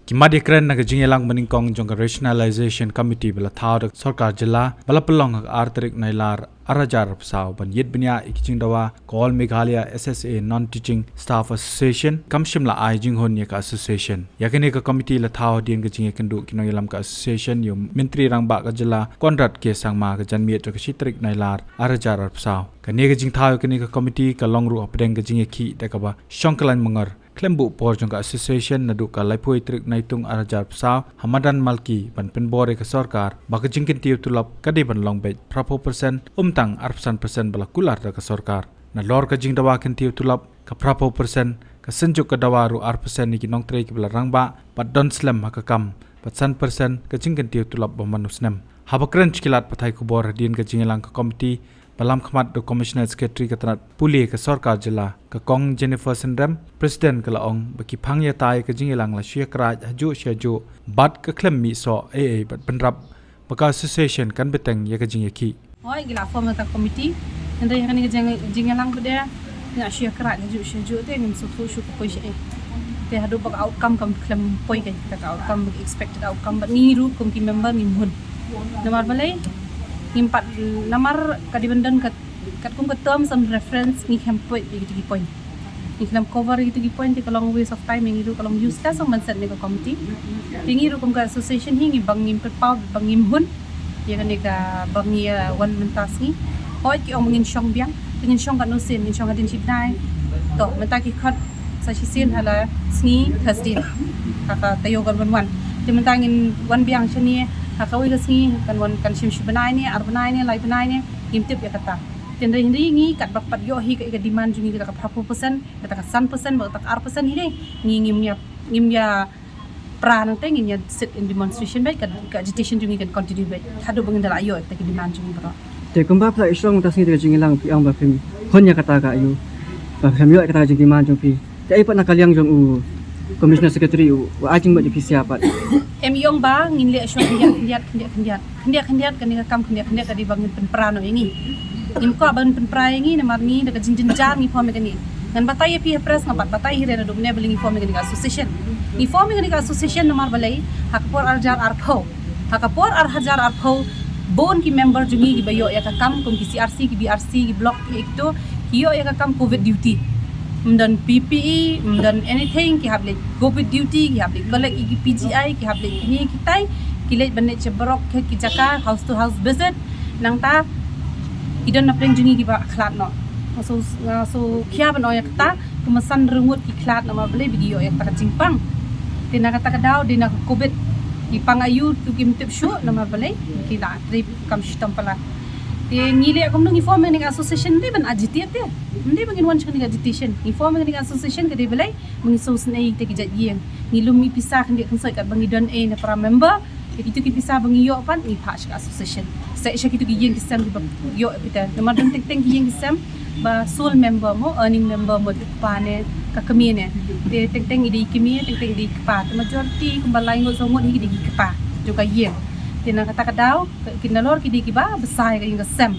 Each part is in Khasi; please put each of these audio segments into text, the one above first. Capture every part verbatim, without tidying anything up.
Ki mat ïakren na ka jingïalang banyngkong jong ka Rationalization Committee ba la thaw da ka sorkar jylla ba la pynlong ha ka ar tarik Nailar ar hajar arphew saw ban ïit bniah ïa ki jingdawa ka All Meghalaya S S A Non-Teaching Staff Association kam shym la ai jinghun ïa ka association. Ïa kane ka committee la thaw hadien ka jingïakynduh ki nongïalam ka association ïa u Myntri Rangbah ka jylla Conrad K Sangma ka janmiet jong ka shi tarik Nailar ar hajar arphew saw. Kane ka jingthaw ïa kane ka committee ka long ruh hapdeng ka jingïakhih da kaba shong kyllaiñ mangor khlem buh por jong ka association naduh ka laiphew tarik Naitung ar hajar arphew saw ha madan Malki ban pynbor ïa ka sorkar ba ka jingkyntiew tulop ka dei ban long beit phra phew percent, ym tang arphew san percent ba la kular da ka sorkar. Nalor ka jingdawa kyntiew tulop ka phra phew percent, ka synjuk ka dawa ruh ar percent ïa ki nongtrei kiba la rangbah bad don slem ha ka kam, bad san percent ka jingkyntiew tulop ba man u snem. Haba kren sha ki lad pathai khubor hadien ka jingïalang ka committee, ba lam khmat da u Commissioner Secretary ka tnat pule ka sorkar jylla, ka Kong Jennifer Synrem, President, ka la ong ba ki phang ïatai ka jingïalang la shu ïakyrpad hajuh sha hajuh bad ka khlem mih soh ei ei bad pynrap ba ka association kan bteng ïa ka jingïakhih. Hooid, ngi la form ïa ka committee. Hynrei ha kane ka jing, jingïalang pat de ngi la shu ïakyrpad hajuh sha hajuh te ngim sngewthuh shuh ka poi shaei. Te haduh ba ka outcome kam khlem poi, ka, ka outcome, expected outcome, bad ngi ruh kum ki member ngim hun. Namar balei? Ngim pat, namar ka dei ban don ka, katkum ka terms and reference ngi khlem poi ïa kito ki point. Ngi khlem cover ïa kito ki point te ka long waste of time ïa ngi ruh, ka long useless ong ban set ïa ka committee. Te ngi ruh kum ka association hi ngi ba ngim pynpaw, ba ngim hun ïa kane kaba ngi, eh, wan mynta sngi. Hooid, ki ong ba ngin shong biang, te ngin shong katno sien, ngin shong hadien shi bnai. To mynta ki khot sa shisien ha la sngi Thursday ha ka taïew kan wan wan. Te mynta ngin wan biang shane ha kawei ka sngi, kan wan, kan shim shi bnai ne, ar bnai ne, lai bnai ne, ngim tip ïa kata. Te hynrei, hynrei ngi katba pat ïoh hi ka, ka demand jong ngi kata ka phra phew percent, kata ka san percent bad kata ka ar percent hi de, ngi ngim ïa, ngim ïa pra nangta, ngin ïa sit in demonstration beit, ka, ka agitation jong ngi kan continue beit haduh ba ngin da la ïoh ïa kita ki demand jong ngi baroh. Te kumba phi la ïashong mynta sngi da ka jingïalang, phi ong ba phim hun ïa kata ka aïu, ba phim ïoh ïa kata ka jingdemand jong phi. Te ai pat na ka liang jong u Commissioner Secretary u, u ai jingmut ïa phi sha pat? Em, ïong ba ngin leh shuwa khyndiat khyndiat khyndiat khyndiat khyndiat, kane ka kam khyndiat khyndiat ka dei ba ngin pynpra noh ïa ngi. Ngim kwah ban pynpra ïa ngi namar ngi da ka jingjynjar ngi form ïa kane. Ngan batai ïa phi ha press, nga pat batai hi re naduh mynne balei ngi form ïa kane ka association. Ngi form ïa kane ka association namar balei? Ha ka por ar hajar arphew, ha ka por ar hajar arphew, bun ki member jong ngi kiba ïoh ïa ka kam kum ki C R C, ki B R C, ki block, ki ekto, ki ïoh ïa ka kam covid duty. Ym don P P E, ym don anything, ki hap leit covid duty, ki hap leit collect ïa ki P G I, ki hap leit kine kitai, ki leit ban leit sha baroh ki jaka, house to house visit. Nangta ki don na pdeng jong ngi kiba khlad noh. Nga sngew, nga sngew khia ban ong ïa kata, kumba san ryngut ki khlad namar balei? Ba ki ïoh ïa kata ka jingpang. Te na kata ka daw dei na ka covid. Ki pang aïu to kim tip shuh namar balei? Ki la trei kam shitom palat. Te ngi leh kumno? Ngi form ïa kane ka association ym dei ban agitate te. Ym dei ba ngin wan sha kane ka agitation. Ngi form ïa kane ka association ka dei balei? Ba ngi sngewsynei ïa kita ki jait ïing. Ngi lum ïa pisa khyndiat khynsoit katba ngi don ei na para member. Ïa kito ki pisa ba ngi ïoh pat ngi phah sha ka association, sha, sha kito ki ïing ki sem kiba ïoh ïa kita. Namar don teng teng ki ïing ki sem ba sole member mo, earning member mo, dei u kpa ne ka kmie ne. Te teng teng i dei i kmie, teng teng i dei i kpa. Te majority kumba lai ngut saw ngut hi ki dei ki kpa jong ka ïing. Te na kata ka daw ki nalor ki dei kiba bsa ïa ka ïing ka sem.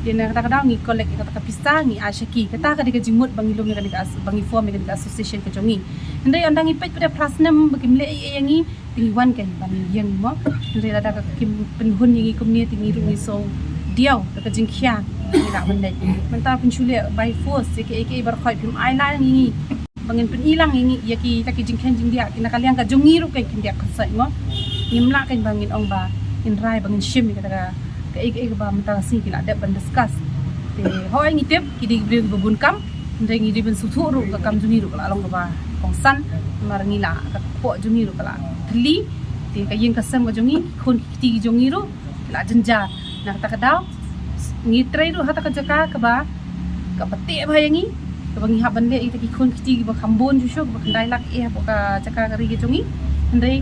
Te na kata ka daw ngi collect ïa kata ka pisa ngi ai sha ki. Kata ka dei ka jingmut ba ngi lum ïa kane ka as-, ba ngi form ïa kane ka association ka jong ngi. Hynrei ynda ngi peit pat da phra snem ba kim leh ei ei ïa ngi, te ngi wan kein ban ïeng mo. Hynrei lada ka kim pynhun ïa ngi kumne te ngi ruh ngi sngew diaw da ka jingkhia, ngi lah ban leit. Mynta phin shu leh by force ïa kiei kiei baroh khoit, phim ai lang ïa ngi ba ngin pyni lang ïa ngi ïa kita ki jingkheiñ jingdiah, ki na ka liang ka jong ngi ruh kein khyndiat khynsoit mo. Ngim lah kein ba ngin ong ba ngin rai ba ngin shim ïa kata ka, kaei kaei kaba mynta ka sngi ki la dep ban discuss. Te hooid ngi tip ki dei ki briew kiba bun kam, hynrei ngi dei ban sngewthuh ruh ka kam jong ngi ruh ka la long kaba kongsan, namar ngi la, ka kpoh jong ngi ruh ka la thylli. Te ka ïing ka sem ka jong ngi, ki khun ki kti ki jong ngi ruh ki la jynjar. Na kata ka daw ngi trei ruh ha kata ka jaka kaba, kaba teh bha ïa ngi, kaba ngi hap ban leh ïa kita ki khun ki kti kiba kham bun shuh shuh, kiba khyndai lak eh hapoh ka jaka ka ri ka jong ngi. Hynrei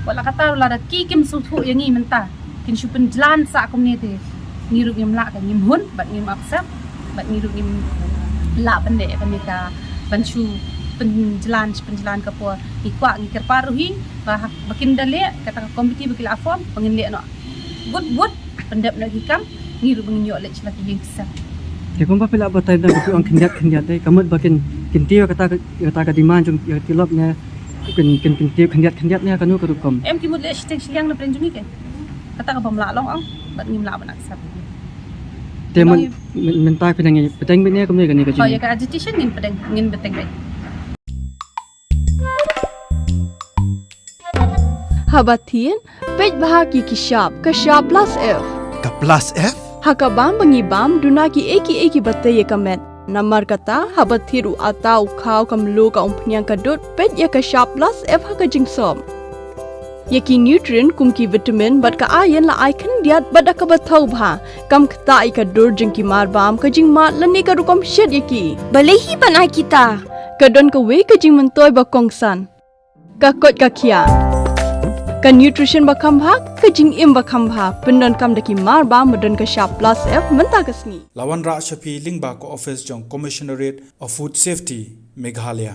wat la katta ruh, lada ki kim sngewthuh ïa ngi mynta, kin shu pynjlan sah kumne te ngi ruh ngim lah, ka ngim hun bad ngim accept bad ngi ruh ngim lah ban leh ïa kane ka, ban shu pynjlan, shu pynjlan ka por. Ngi kwah, ngi kyrpad ruh hi ba, ba kin da leh, kata ka committee ba ki la form ba ngin leh noh. Bud bud pyndep noh ki kam, ngi ruh ba ngin ïoh leit sha la ki ïing ki sem. Te kumba phi la batai da, ba phi ong khyndiat khyndiat te, ka mut ba kin, kin tiew kata ka, kata ka demand jong, ïa ka tulop ne, Kin kin kin tip khyndiat khyndiat ne kano ka rukom. Em ki mut leh shiteng shiliang na pdeng jong ngi ke. Kata ka bym lah long ong, bad ngim lah ban accept. Te mynta phi nang pdeng beit ne kumne kane ka jing. Oh, ïa ka agitation ngin pdeng, ngin pdeng beit. Haba thied, peit bha ki ki shap, ka shap plus F. Ka plus F? Ha ka bam ba ngi bam, duna ki ei ki ei kiba tei ïa ka met. Namar kata, haba thied u atta, u khaw, ka mluh, ka umphniang, ka dud, peit ïa ka shap plus F ha ka jingsop. Ïa ki nutrient kum ki vitamin bad ka iron la ai khyndiat bad da kaba thaw bha. Kam ktah ïa ka dur jong ki marbam, ka jingmad lane ka rukom shet ïa ki. Balei hi ban ai kita? Ka don kawei ka jingmyntoi ba kongsan. Ka koit ka khiah. Ka nutrition ba kham bha, ka jingim ba kham bha. Pyndonkam da ki marbam ba don ka shap plus F mynta ka sngi. La wanrah sha phi lyngba ka office jong Commissionerate of Food Safety, Meghalaya.